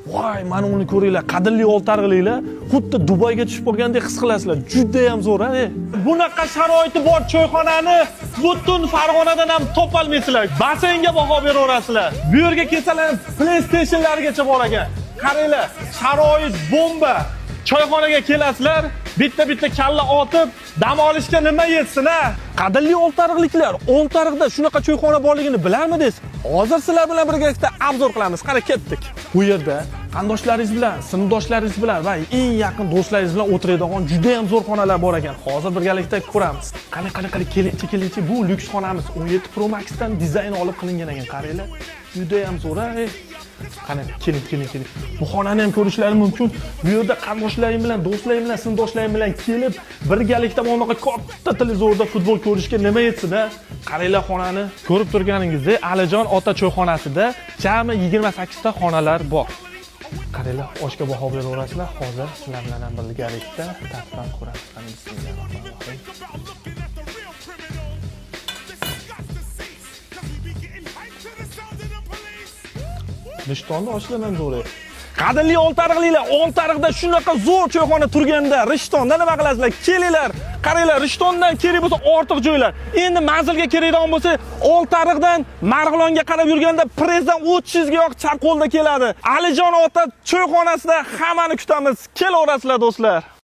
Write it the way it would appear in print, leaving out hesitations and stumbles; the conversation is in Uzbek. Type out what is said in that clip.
Voy, mana uni ko'ringlar, qadrli oltiariqliklar, xuddi Dubayga tushib qolgandek his qilasizlar. Juda ham zo'r, a? Bunaqa sharoiti bor choyxonani butun Farg'onadan ham topolmaysizlar. Basseynga baho beraverasizlar. Bu yerga kelsalar PlayStationlargacha bor ekan. Qaranglar, sharoit bomba. Choyxonaga kelasizlar, bitta-bitta kalla otib, dam olishga nima yetsin, a? Qadrli oltiariqliklar, Oltiariqda shunaqa choyxona borligini bilarmidingiz? Hozir sizlar bilan birgalikda обзор qilamiz. Qara, ketdik. Bu yerda qandoshlaringiz bilan, sinfdoshlaringiz bilan va eng yaqin do'stlaringiz bilan o'tiradigan juda ham zo'r xonalar bor ekan. Hozir birgalikda ko'ramiz. Qani, qani, qani, kelingchi, kelingchi. Bu lyuks xonamiz 17 Pro Max'dan dizayn olib qilingan ekan. Qaranglar. Juda ham zo'r, a? Qani, keling, keling, keling. Bu xonani ham ko'rishlari mumkin. Bu yerda qarindoshlaring bilan, do'stlaring bilan, sinfdoshlaring bilan kelib, birgalikda mana bunaqa katta televizorda futbol ko'rishga nima yetsin, a? Qaranglar xonani. Ko'rib turganingizdek, Alijon ota choyxonasida jami 28 ta xonalar bor. Qaranglar, oshga baho beraverasizlar. Hozir sizlar bilan ham birgalikda tatib ko'ramiz. Qani, bismillahirrohmanirrohim. Rishtonni oshlar ham zo'r. Qadrli oltiariqliklar, Oltiariqda shunaqa zo'r choyxona turganda Rishtonda nima qilasizlar? Kelinglar. Qaranglar, Rishtondan kerak bo'lsa ortiq joylar. Endi manzilga kerakdigan bo'lsa, Oltiariqdan Marg'ilonga qarab yurganda Prezdan 30 ga yoq chap qo'lda keladi. Alijon ota choyxonasida hammani kutamiz. Kelaverasizlar, do'stlar.